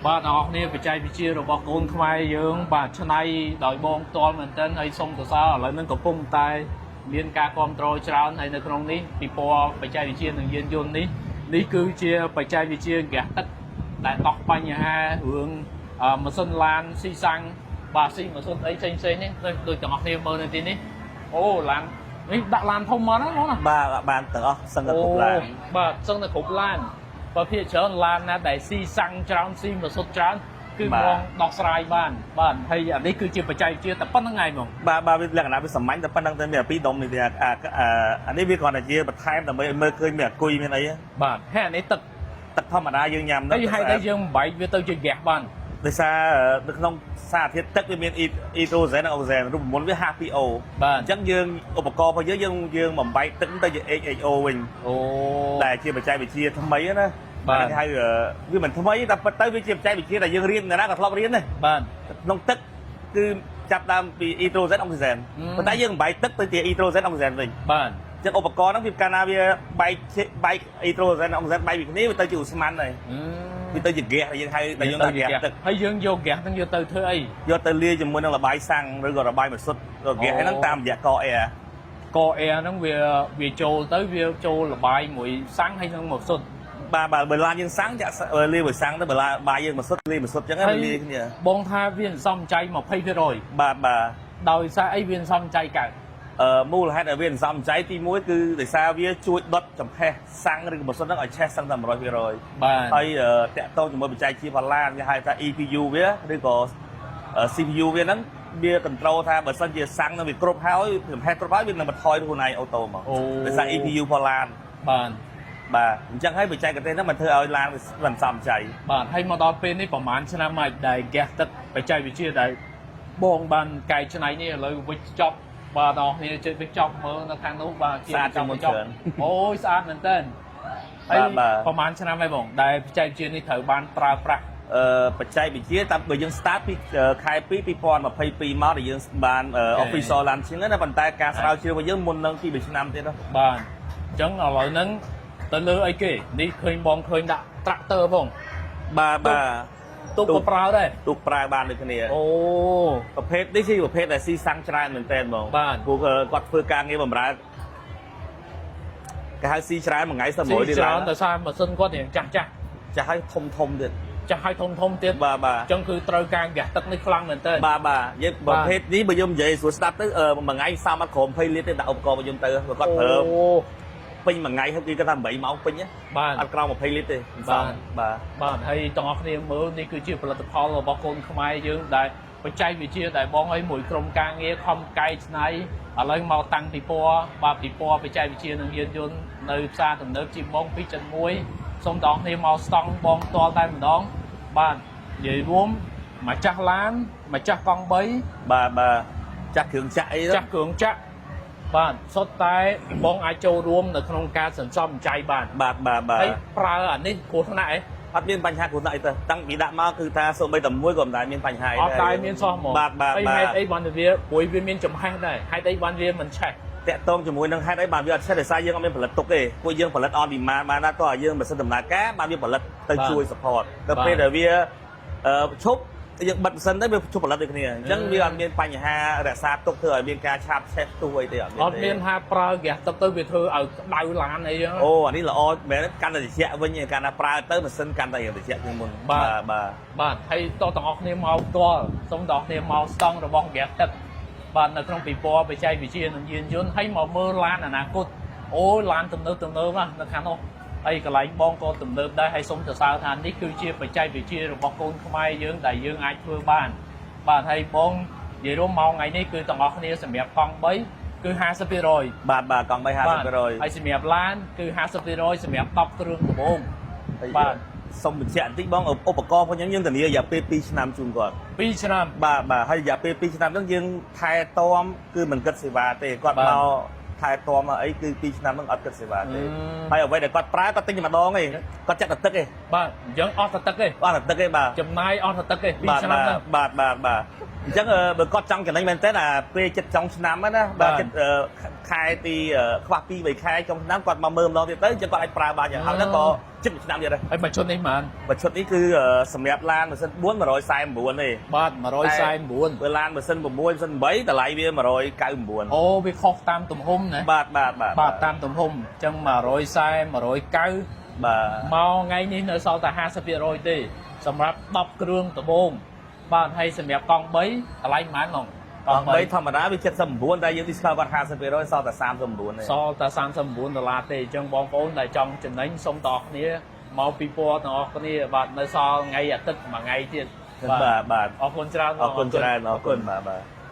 បាទអ្នកនរគ្នាបច្ចេកវិទ្យារបស់កូនខ្មែរយើងបាទឆ្នៃដោយបងផ្ទាល់មែនទែនហើយសូមសរសើរឥឡូវហ្នឹងកំពុងតែមានការគ្រប់គ្រងច្រើនហើយនៅក្នុងនេះពិព័រណ៍បច្ចេកវិទ្យានិងយានយន្តនេះនេះគឺជាបច្ចេកវិទ្យាហ្គាសទឹកដែលដោះបញ្ហារឿងម៉ាស៊ីនឡានស៊ីសាំងបាទស៊ីម៉ាស៊ីនអីផ្សេងផ្សេងនេះដូចទាំងអស់គ្នាមើលនៅទីនេះអូឡាននេះដាក់ឡានធំមកណាបងណា បាទបានទាំងអស់សឹងតែគ្រប់ឡាន បាទសឹងតែគ្រប់ឡានបើភាគច្រើនឡានណាដែលស៊ីសាំងច្រើនស៊ីម៉ាស៊ុតច្រើនគឺបងដោះស្រាយបានបាទហើយអានេះគឺជាបច្ចេកវិទ្យាតែប៉ុណ្្នឹងឯងហ្មង បាទបាទវាលក្ខណៈវាសាមញ្ញតែប៉ុណ្្នឹងតែមានអាពីរដុំនេះទេអាអាអានេះវាគ្រាន់តែជាបន្ថែមដើម្បីឲ្យមើលឃើញមានអាគុយមានអី បាទហើយអានេះទឹក ទឹកធម្មតាយើងញ៉ាំ ហើយហេតុតែយើងបំបែកវាទៅជាហ្គាសបាន ដោយសារនៅក្នុងសារធាតុទឹកវាមានអ៊ីដ្រូសែននិងអុកសែនរូបមន្តវា H2O បាទ អញ្ចឹងយើងឧបករណ៍របស់យើងយើងយើងបំបែកទឹកទៅជា HHO វិញ អូ ដែលជាបច្ចេកវិទ្យាថ្មីណា បាទ គេហៅវាមិនថ្មីតែពិតទៅវាជាបច្ចេកវិទ្យាដែលយើងរៀនណាក៏ធ្លាប់រៀនដែរ បាទ ក្នុងទឹកគឺចាប់ដើមពីអ៊ីដ្រូសែនអុកស៊ីសែនប៉ុន្តែយើងបំបែកទឹកទៅជាអ៊ីដ្រូសែនអុកស៊ីសែនវិញ បាទ អញ្ចឹងឧបករណ៍ហ្នឹងវាកាលណាវាបែកបែកអ៊ីដ្រូសែនអុកស៊ីសែនបែកពីគ្នាវាទៅជាឧស្ម័នហើយវាទៅជាហ្គាសដែលយើងហៅដែលយើងថាហ្គាសទឹក ហើយយើងយកហ្គាសហ្នឹងយកទៅធ្វើអី យកទៅលាយជាមួយនឹងរបាយសាំងឬក៏របាយម៉ាស៊ុតឬហ្គាសហ្នឹងតាមរយៈកអែ ក air ហ្នឹងវាវាចូលទៅវាចូលលបាយមួយសាំងហើយនឹងមកសុទ្ធ បាទបាទបើឡានយើងសាំងចាក់លាយមួយសាំងទៅបើឡានបាយយើងម៉ាស៊ុតលាយម៉ាស៊ុតអញ្ចឹងវាលាយគ្នា បងថាវាសន្សំចៃ20% បាទបាទ ដោយសារអីវាសន្សំចៃកើត អឺមូលហេតុដែលវាសន្សំចៃទី1គឺដោយសារវាជួយដុតចំហេះសាំងឬក៏ម៉ាស៊ុតហ្នឹងឲ្យឆេះសឹងតែ100% បាទ ហើយតាក់ទងជាមួយបច្ចេកវិទ្យាផល្លាគេហៅថា EPU វាឬក៏ CPU វាហ្នឹងវា control ថាបើសិនជាសាំងនឹងវាគ្រប់ហើយចំហេះគ្រប់ហើយវានឹងបន្ថយខ្លួនឯង auto មក អូ ដោយសារ EPU ផល្លាន បាទ បាទអញ្ចឹងហើយបច្ចេកទេសហ្នឹងมันធ្វើឲ្យឡានវាមិនសំចៃ បាទហើយមកដល់ពេលនេះប្រហែលឆ្នាំហើយដែលហ្គាសទឹកបច្ចេកវិទ្យាដែលបងបានកែច្នៃនេះឥឡូវវិចចប់បាទដល់គ្នាជិតវិចចប់មើលនៅខាងនោះបាទ ស្អាតជាងមុនច្រើន អូយស្អាតមែនតើហើយ បាទបាទ ប្រហែលឆ្នាំហើយបងដែលបច្ចេកវិទ្យានេះត្រូវបានប្រើប្រាស់ អឺបច្ចេកវិទ្យាតាមបើយើង start ពីខែ2 2022មកដែលយើងបាន official launching ណាប៉ុន្តែការស្រាវជ្រាវរបស់យើងមុននឹងពី1ឆ្នាំទៀតណា បាទអញ្ចឹងឥឡូវហ្នឹងទៅលើអីគេនេះឃើញបងឃើញដាក់ត្រាក់ទ័រផង បាទបាទ ទូកក៏ប្រើដែរ ទូកប្រើបានដូចគ្នា អូ ប្រភេទនេះជាប្រភេទដែលស៊ីសាំងច្រើនមែនតើហ្មង បាទ ព្រោះគាត់ធ្វើការងារបម្រើគេហៅស៊ីច្រើនមួយថ្ងៃសឹង ស៊ី 100ដុល្ ច្រើ លារ នដោយសារម៉ាស៊ីនគាត់រៀងចាស់ចាស់ ចាស់ហើយធំធំទៀត ចាស់ហើយធំធំទៀត បាទបាទ អញ្ចឹងគឺត្រូវការហ្គាសទឹកនេះខ្លាំងមែនតើ បាទបាទយើងប្រភេទនេះបើយើងនិយាយស្រួលស្ដាប់ទៅមួយថ្ងៃសាមអត់ក្រោម20លីត្រទេដាក់ឧបករណ៍របស់យើងទៅព្រោះគាត់ប្រើ អូ ពេញមួយថ្ងៃហើយគេគាត់ថា8ម៉ោងពេញណា បាទ អត់ក្រោម20លីត្រទេ បាទ បាទ បាទហើយទាំងអស់គ្នាមើលនេះគឺជាផលិតផលរបស់កូនខ្មែរយើងដែលបច្ចេកវិទ្យាដែលបងឲ្យមួយក្រុមការងារខំកែច្នៃឥឡូវមកតាំងពិព័រណ៍បាទពិព័រណ៍បច្ចេកវិទ្យានិងយានយន្តនៅផ្សារទំនើបជីបង2.1សូមទាំងអស់គ្នាមកស្តង់បងផ្ទាល់តែម្ដងបាទនិយាយរួមម្ចាស់ឡានម្ចាស់កង់3 បាទបាទចាស់គ្រឿងចាក់អី ចាស់គ្រឿងចាក់បាទសុទ្ធតែបងអាចចូលរួមនៅក្នុងការសន្សំចៃបាន បាទបាទបាទ ហើយប្រើអានេះគ្រោះថ្នាក់ឯង អត់មានបញ្ហាគ្រោះថ្នាក់អីទេតាំងពីដាក់មកគឺថាសូម្បីតែមួយក៏មិនដែលមានបញ្ហាអី អត់ដែលមានសោះហ្មង បាទបាទ ហើយ បាទ ហេតុអីបានទៅវាព្រោះវាមានចំហេះដែរហេតុអីបានវាមិនឆេះ តាក់ទងជាមួយនឹងហេតុអីបានវាអត់ឆេះដោយសារយើងអត់មានផលិតទុកទេពួកយើងផលិត on demand បានណាតោះឲ្យយើងម៉ាស៊ីនដំណើរការបានវាផលិតទៅជួយ support ដល់ពេលដែលវាឈប់យើងបិទម៉ាស៊ីនទៅវាឈប់ផលិតដូចគ្នាអញ្ចឹងវាអត់មានបញ្ហារក្សាទុកធ្វើឲ្យមានការឆាបឆេះផ្ទុះអីទេអត់មាន អត់មានថាប្រើហ្គាសទឹកទៅវាធ្វើឲ្យក្តៅឡានអីចឹង អូអានេះល្អមែនកាន់តែត្រជាក់វិញកាន់តែប្រើទៅម៉ាស៊ីនកាន់តែរៀងត្រជាក់ជាងមុន បាទ បាទ បាទហើយតោះទាំងអស់គ្នាមកផ្ទាល់សូមទាំងអស់គ្នាមកស្តង់របស់ហ្គាសទឹកបាទនៅក្នុងពិព័រណ៍បច្ចេកវិទ្យានិងយានយន្តហើយមកមើលឡានអនាគតអូយឡានទំនើបទំនើបណាស់នៅខាងនោះហើយកន្លែងបងក៏ទំនើបដែរហើយសូមសរសើរថានេះគឺជាបច្ចេកវិទ្យារបស់កូនខ្មែរយើងដែលយើងអាចធ្វើបានបាទហើយបងនិយាយរួមមកថ្ងៃនេះគឺទាំងអស់គ្នាសម្រាប់កង់3គឺ50% បាទបាទកង់3 50% ហើយសម្រាប់ឡានគឺ50%សម្រាប់10គ្រឿងដំបូង បាទ សូមបញ្ជាក់បន្តិចបងឧបករណ៍របស់ខ្ញុំយើងធានារយៈពេល2ឆ្នាំជូនគាត់ 2ឆ្នាំ បាទបាទហើយរយៈពេល2ឆ្នាំហ្នឹងយើងថែទាំគឺមិនគិតសេវាទេគាត់ បាទ មកថែទាំមកអីគឺ2ឆ្នាំហ្នឹងអត់គិតសេវាទេ អឺ ហើយអ្វីដែលគាត់ប្រើគាត់ទិញតែម្ដងឯងគាត់ចាក់តែទឹកឯង បាទអញ្ចឹងអស់តែទឹកទេ អត់តែទឹកឯងបាទ ចំណាយអស់តែទឹកទេ2 បាទ ឆ្នាំហ្នឹង បាទបាទបាទអញ្ចឹងបើគាត់ចង់ចំណេញមែនតើអាពេលចិត្តចុងឆ្នាំហ្នឹងណា បាទ បាទចិត្តខែទីខ្វះ2 3ខែចុងឆ្នាំគាត់មកមើលម្ដងទៀតទៅអញ្ចឹងគាត់អាចប្រើបានយ៉ាងហោចណាស់ក៏ ជិតមួយឆ្នាំទៀតហើយ ហើយមួយឈុតនេះប៉ុន្មាន មួយឈុតនេះគឺសម្រាប់ឡានម៉ាស៊ីន4 149ទេ បាទ149 បើឡានម៉ាស៊ីន6ម៉ាស៊ីន8តម្លៃវា199 អូវាខុសតាមទំហំណា បាទបាទបាទ បាទតាមទំហំអញ្ចឹង140 190 បាទ មកថ្ងៃនេះនៅសល់តែ50%ទេសម្រាប់10គ្រឿងដំបូងបាទហើយសម្រាប់កង់3តម្លៃប៉ុន្មានហ្មង កង់3ធម្មតាវា79តែយើង discount គាត់50%សល់តែ39ទេ សល់តែ39ដុល្លារទេអញ្ចឹងបងប្អូនដែលចង់ចំណេញសូមតអស់គ្នាមកពិព័រណ៍ទាំងអស់គ្នាបាទនៅសល់ថ្ងៃអាទិត្យមួយថ្ងៃទៀត បាទបាទ អរគុណច្រើន អរគុណច្រើនអរគុណបាទបាទ។